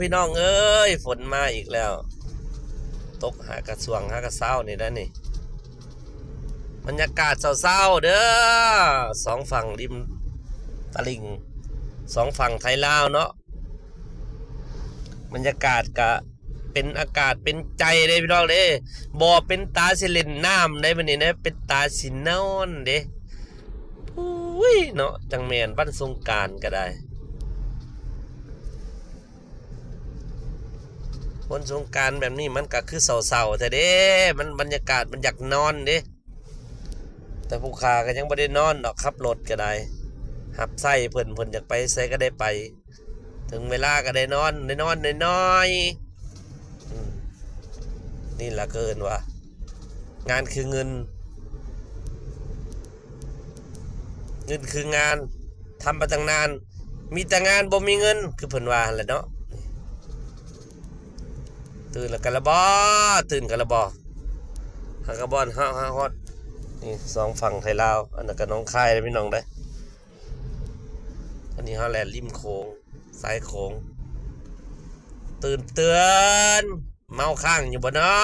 ພີ່ນ້ອງເອີຍ ຝົນມາອີກແລ້ວ ຕົກຫາກະຊ່ວງຫາກະເຊົ້ານີ້ແຫຼະນີ້ ບັນຍາກາດເຊົ້າໆເດີ ສອງຝັ່ງລິມຕະລິ່ງ ສອງຝັ່ງໄທລາວເນາະ ບັນຍາກາດກະເປັນອາກາດເປັນໃຈເດ້ພີ່ນ້ອງເດ້ ບໍ່ເປັນຕາຊິຫຼິ້ນນ້ຳໃດມື້ນີ້ນະ ເປັນຕາຊິນອນເດ້ ໂອ້ຍເນາະ ຈັ່ງແມ່ນວັນສົງການກະໄດ້ ວັນສົງການແບບນີ້ມັນກະຄືເສົ້າໆແທ້ເດ້ ມັນບັນຍາກາດມັນຢາກນອນເດ້ ແຕ່ຜູ້ຂ້າກະຍັງບໍ່ໄດ້ນອນດອກ ຂັບລົດກະໄດ້ ຮັບໃຊ້ເພິ່ນ ເພິ່ນຢາກໄປໃສກະໄດ້ໄປ ເຖິງເວລາກະໄດ້ນອນ ໄດ້ນອນນ້ອຍໆ ອືມ ນີ້ລະເອີ້ນວ່າ ງານຄືເງິນ ເງິນຄືງານ ທຳມາຕັ້ງນານ ມີແຕ່ງານບໍ່ມີເງິນ ຄືເພິ່ນວ່າຫັ້ນແຫຼະເນາະ ຕື່ນລະກະລະບໍ ຕື່ນກະລະບໍ ຫາກະບ່ອນເຮົາຫາຮອດ ນີ້ສອງຝັ່ງໄທລາວ ອັນນັ້ນກະໜອງຄາຍເດ້ພີ່ນ້ອງເດ້ ອັນນີ້ເຮົາແລ່ນລິມໂຂງ ສາຍໂຂງ ຕື່ນເຕືອນ ເມົາຄ້າງຢູ່ບໍ່ນໍ?